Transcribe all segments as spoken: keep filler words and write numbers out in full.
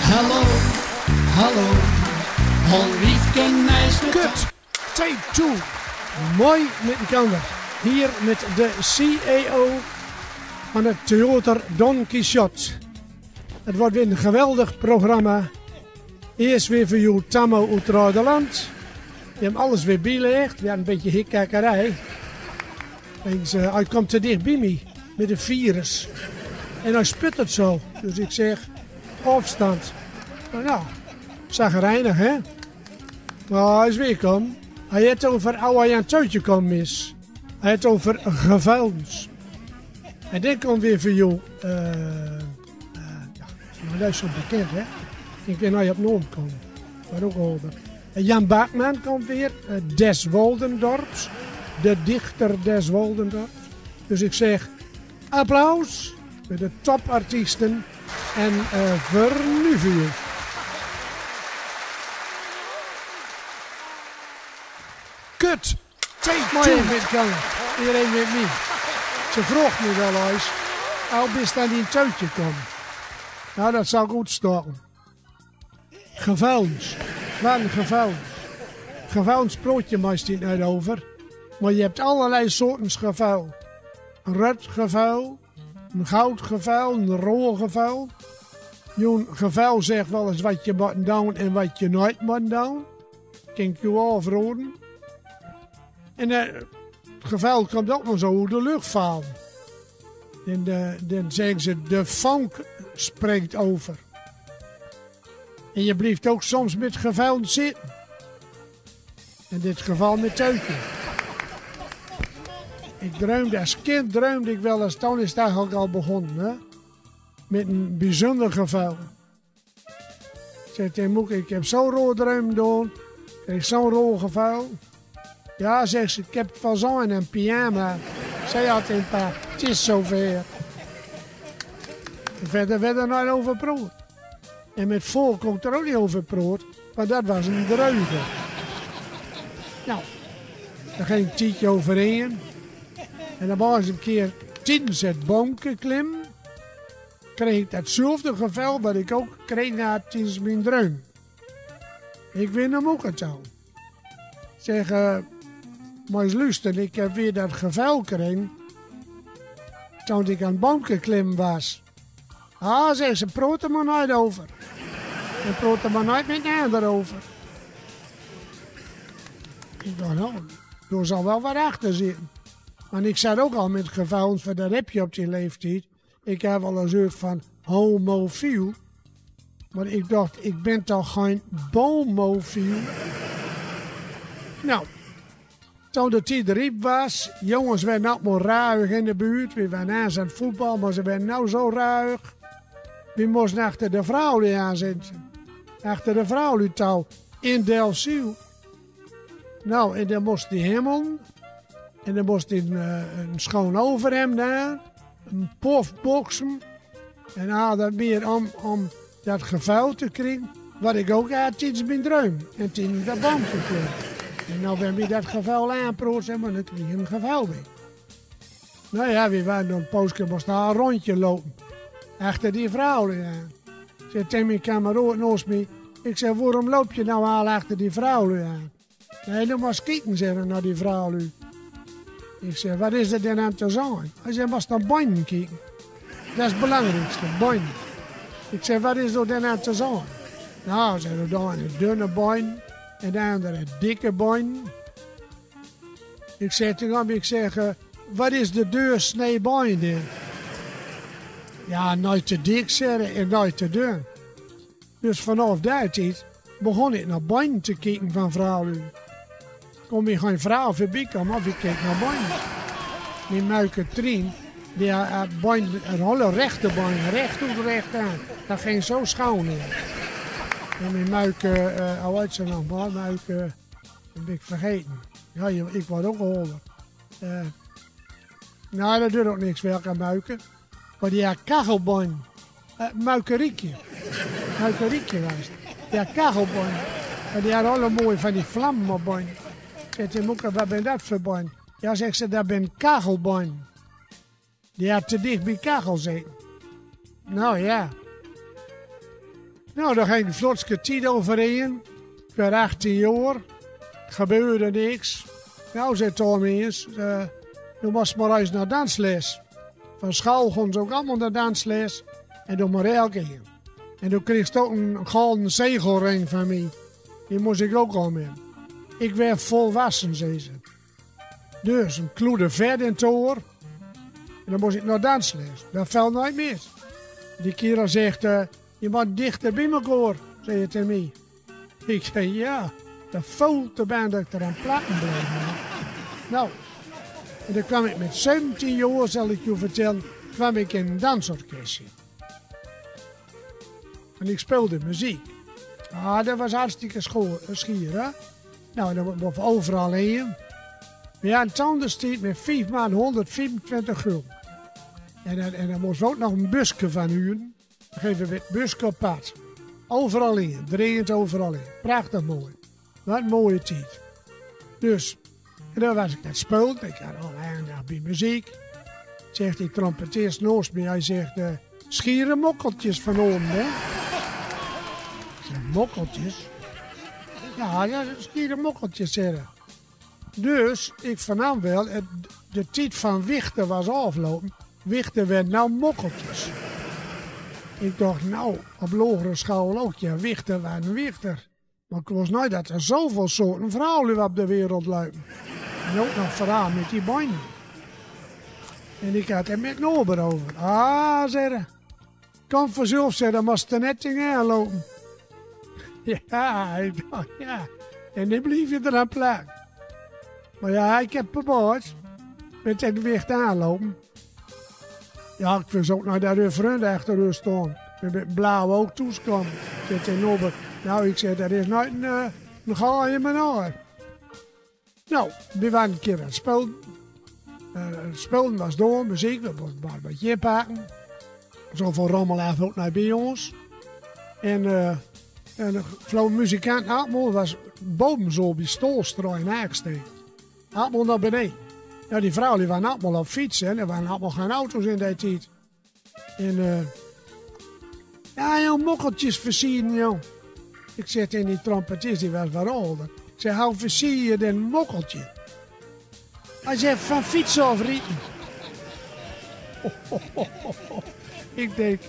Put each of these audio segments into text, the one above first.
Hallo, hallo, Holwiefke Nijs. Kut, take two. Mooi met elkaar. Hier met de C E O van het theater Don Quixote. Het wordt weer een geweldig programma. Eerst weer voor jou Tammo oet Rhoodeland. Die hebben alles weer bieleegd. Ja, een beetje hikkakkerij. Denken ze, hij komt te dicht bij mij met een virus. En hij sput het zo. Dus ik zeg, afstand. Nou, zagrijnig, hè? Maar hij is weer komen. Hij heeft over hoe hij aan het touwtje komen is. Hij heeft over gevuilens. En dan komt weer voor jou, eh, eh, ja, nou, dat is zo bekend, hè? Ik ben nou op naam komen. Maar ook al. Eh, Jan Baakman komt weer, eh, des Woldendorps, de dichter des Woldendorps. Dus ik zeg, applaus voor de topartiesten en, eh, voor nu voor jou. Kut! Take two. Mooi met elkaar. Iedereen met mij. Ze vroeg me wel eens, hoe bist aan dien touwtje komen? Nou, dat zal ik oetstalen. Gevuilens. Wat een gevuilens. Gevuilens proot je meist niet uit over. Maar je hebt allerlei soorten gevuil. Een röd gevuil, een goud gevuil, een rood gevuil. Joen gevuil zegt wel eens wat je moet doen en wat je nooit moet doen. Kan ik je wel afroden. En, eh, het gevuil komt ook nog zo hoe de lucht valt. En, eh, dan zeggen ze, de vonk springt over. En je blijft ook soms met gevuil zitten. In dit geval met Teutje. Ik droomde, als kind droomde ik wel eens, toen is het eigenlijk al begonnen, hè? Met een bijzonder gevuil. Zegt tegen moeke, ik heb zo'n rood droom gedaan. Kreeg zo'n rood gevuil. Ja, zegt ze, ik heb het van zo in een pyjama. Zij had een paar, het is zover. En verder werd er nooit over gepraat. En met volk kon ik er ook niet over praten, want dat was een dreuge. Nou, daar ging een tijdje overheen. En dan was een keer tijdens het boomke klimmen, kreeg ik datzelfde gevuil wat ik ook kreeg na tijdens mijn droom. Ik weer nao moeke toe. Zeg, eh, maar eens luisteren, ik heb weer dat gevuil gekregen toen ik aan het boomke klimmen was. Ah, zegt ze, praat er maar nooit over. En praat er maar nooit met een ander over. Ik dacht, nou, daar zal wel wat achter zitten. Want ik zat ook al met gevuilens, voor dat heb je op die leeftijd. Ik heb wel eens gehoord van homofiel. Maar ik dacht, ik ben toch geen bomofiel? Nou, toen de tijd riep was, jongens werden ook maar ruig in de buurt. We waren aan het voetbal, maar ze werden nou zo ruig. We moesten achter de vrouwen aan zitten. Achter de vrouwen touw in Delfzijl. Nou, en dan moest die hemel. En dan moest hij een, eh, een schoon overhemd aan, een pofboxen. En al dat meer om, om dat gevuil te krijgen, wat ik ook had tijdens mijn droom. En tijdens dat boomke klimmen. En nou, wen wie dat gevuil aanproot, zeg maar, dan krijg je een gevuil weer. Nou ja, we waren dan een poosje, moest daar een rondje lopen. Achter die vrouw aan. Zegt tegen mijn kameraad naast mij, ik zeg, waarom loop je nou al achter die vrouw aan? Nee, dan mos kieken, zegt hij, naar die vrouwlui. Ik zeg, wat is er dan aan te zien? Hij zegt, mos naar beinen kieken. Dat is het belangrijkste, beinen. Ik zeg, wat is er dan aan te zien? Nou, zegt hij, de ene dunne bein en de andere dikke bein. Ik zeg tegen hem, ik zeg, eh, wat is de deursnee bein dan? Ja, nooit te dik, zegt hij, en nooit te dun. Dus vanaf die tijd begon ik naar bein te kieken van vrouwlui. Kon mij geen vrouw voorbij komen of ik keek naar bein. Mijn muike Trien, die had, had bein, een hele rechte bein, recht oet recht aan. Dat ging zo schoon in. En mijn muike, eh, hoe heet ze nog maar? Muike, dat ben ik vergeten. Ja, je- ik word ook al ouder. Eh, nou, dat doet ook niks, welke muike. Maar die had kachelbein. Eh, Muikeriekje. Muikeriekje was het. Die had kachelbein. En die had alle mooie van die vlammenbein. Zegt de moeke, wat ben dat voor bein? Ja, zegt ze, dat ben kachelbein. Die had te dicht bij kachel zitten. Nou ja. Nou, dor ging vlotske tied overheen. Ik waer achtien joar. Gebeurde niks. Nou, zei Tom ins, eh, doe mos mer ins nor dansles. Van school gongen ze ok allemaol nor dansles. En doe mer elke keer. En doe kreegs ok en golden zegelring van mi. Die mos ik ok om hebben. Ik waer volwassen, zei ze. Dus en kloede vet in toor. En doe mos ik nor dansles. Dat vel neet mis. Die kerel zegt, eh, je mot dichter bie mekoor, zei het tegen mi. Ik zei, ja, dat velt te ben dat ik dor aan plakken bleef, hè. Nou, en doe kwam ik met zeventien joar, zal ik je vertellen, kwam ik in een dansorkestje. En ik speelde muziek. Ah, dat was hartstikke scho-, eh, schier, hè. Nou, dan moesten we overal heen. We hadden toen destijds met vief man honderdvierentwintig gulden. En, en, en dan moesten we ook nog een busje van huren. Dan gingen we met het busje op pad. Overal heen, dringend overal heen. Prachtig mooi. Wat een mooie tied. Dus, en dan was ik aan het spelen. Ik had al aandacht bij muziek. Zegt die trompetist naast mij, hij zegt, eh, schiere mokkeltjes vanavond, hè? Ik zeg, mokkeltjes? Ja, ja, schiere mokkeltjes, zei hij. Dus ik vernam wel, het, de tied van wichter was afgelopen. Wichter werd nou mokkeltjes. Ik dacht, nou, op lagere school ook, ja, wichter werd een wichter. Maar ik wist nooit dat er zoveel soorten vrouwen op de wereld liepen. En ook nog vrouwen met die benen. En ik had het met Norbert over. Ah, zei hij, kom vanzelf, zei hij, dan mos te net tegenaan lopen. Ja, ik dacht, ja. En dan blief je er aan plak. Maar ja, ik heb probeerd met het wicht aanlopen. Ja, ik wist ook nog dat er vrienden achter u stonden. Met, met blauw ook toeskwam. Zit in Norbert. Nou, ik zei, dat is nooit een, eh, een geheime naar. Nou, we waren een keer aan het spelen. Eh, het spelen was door, muziek, we moesten maar een beetje inpakken. Zoveel rommel af ook naar bij ons. En, eh, en de vrouw muzikant Atmel was boven zo bij Stoolstra in Haaksteen. Atmel naar beneden. Ja, die vrouw die waren allemaal op fietsen, hè. Er waren allemaal geen auto's in die tijd. En, eh, ja, heel mokkeltjes versieren, joh. Ik zeg tegen die trompetist, die was wat ouder. Ik zeg, hoe versier je een mokkeltje? Hij zei, van fietsen afrieten. Ik denk,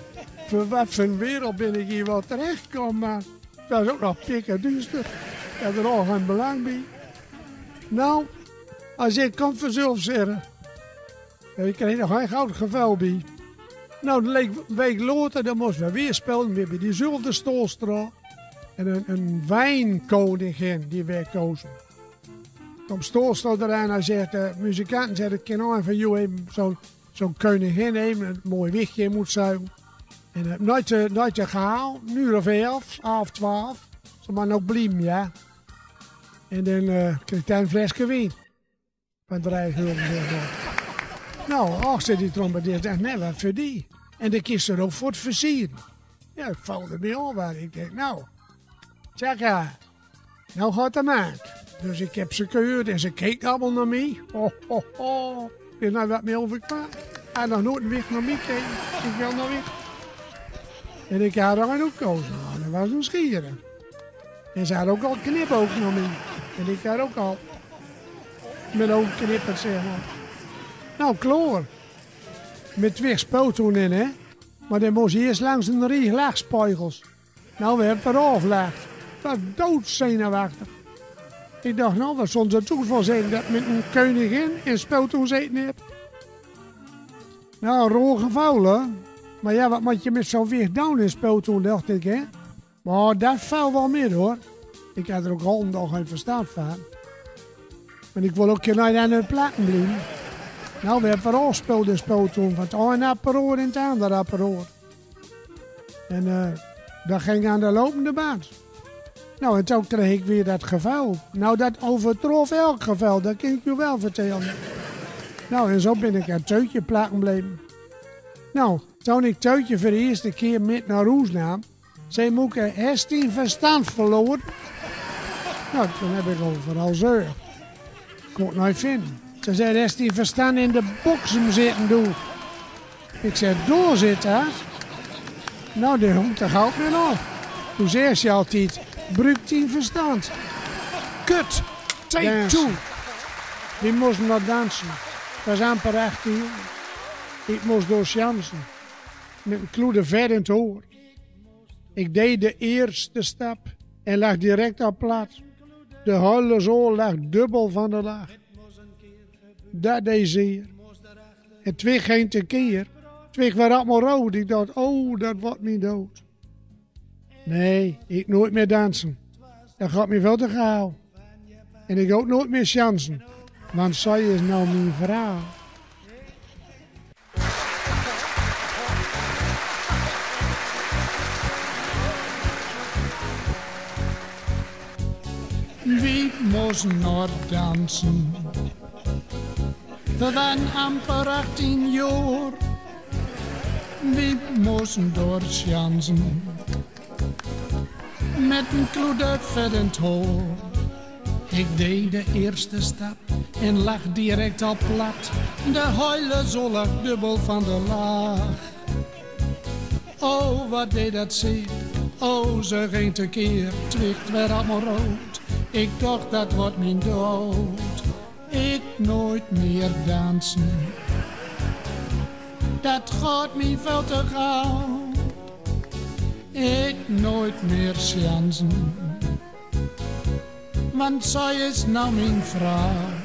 voor wat voor een wereld ben ik hier wel terechtgekomen, man. Het was ook nog pikduister. Ik had er al geen belang bij. Nou, hij zei, kom vanzelf, zeg. Ja, ik kreeg nog geen goud gevel bij. Nou, een week later, dan moesten we weer spelen, weer bij diezelfde Stoolstra. En een, een wijnkoningin die werd kozen. Kwam Stoolstra eraan, hij zegt, de muzikanten zeiden, ik kan een van jullie even zo'n, zo'n koningin, even een mooi wichtje moet zuigen. En, eh, nooit, eh, nooit te gehaald, een uur of elf, half twaalf. Ze maar nog bliem, ja. En dan, eh, kreeg hij een flesje wien. Van drie gulden, zeg maar. Nou, och, zei die trompetist, dat is net wat voor die. En dan kist er ook voor het versieren. Ja, ik voelde me al waar. Ik denk, nou, tjaka, nou gaat de maat. Dus ik heb ze gehuurd en ze keken allemaal naar mij. Ho, ho, ho. Is nou wat meer overkwam. Hij nog nooit een wicht naar mij keek. Ik wel naar wicht. En ik had er een ook kozen. Nou, dat was een schiere. En ze had ook al knipoog naar mij. En ik had ook al met oog knippen, zeg maar. Nou, klaar. Met twee speeltoon in, hè. Maar dan moest je eerst langs een rie lachspiegels. Nou, we hebben er afgelegd. Dat was doodzenuwachtig. Ik dacht, nou, wat zullen ze toen van zeggen, dat ik met een koningin in speeltoon zitten heb. Nou, raar geval, hè. Maar ja, wat moet je met zo'n wicht doen in speeltoon, dacht ik, hè. Maar dat viel wel mee, hoor. Ik had er ook al een dag geen verstand van. En ik wil ook geen aan hun plakken blijven. Nou, we hebben er afgespeeld in speeltoon, van het ene apparaat in het andere apparaat. En, eh, dat ging aan de lopende band. Nou, en toen kreeg ik weer dat geval. Nou, dat overtrof elk geval, dat kan ik u wel vertellen. Nou, en zo ben ik aan het teutje plakken bleven. Nou, toen ik teutje voor de eerste keer met naar huis nam, zei moeke, hest dien verstand verloren? Nou, toen heb ik overal zeug. Kon het nooit vinden. Ze zei, hest dien verstand in de boksem zitten, doe? Ik zei, dor zit dat. Nou, die hong toch ook weer op. Toen zei ze altied: "Bruuk dien verstand." Kut! Take two! Wie mosten nor dansen. 't Was amper achtien. Ik mos door sjansen. Met een kloede vet in 't hoor. Ik deed de eerste stap en lag direct al plat. De hele zaal lag dubbel van de lach. Dat deed zeer. En twig ging tekeer. Twig werd allemaal rood. Ik dacht: "Oh, dat wordt mijn dood." Nee, ik nooit meer dansen. Dat gaat me veel te gauw. En ik ook nooit meer sjansen. Want zij is nou mijn vrouw. Wie mosten nor dansen. Wie waren amper achtien johr. Wie mosten door sjansen. Met een kloede vet in 't hoor. Ik deed de eerste stap en lag direct al plat. De hele zaal lag dubbel van de lach. Oh, wat deed dat zeer. Oh, ze ging tekeer. Twig werd allemaal rood. Ik dacht: "Dat wordt mijn dood." Ik nooit meer dansen. Dat gaat me veel te gauw. Ik nooit meer sjansen. Want zij is nou mijn vrouw.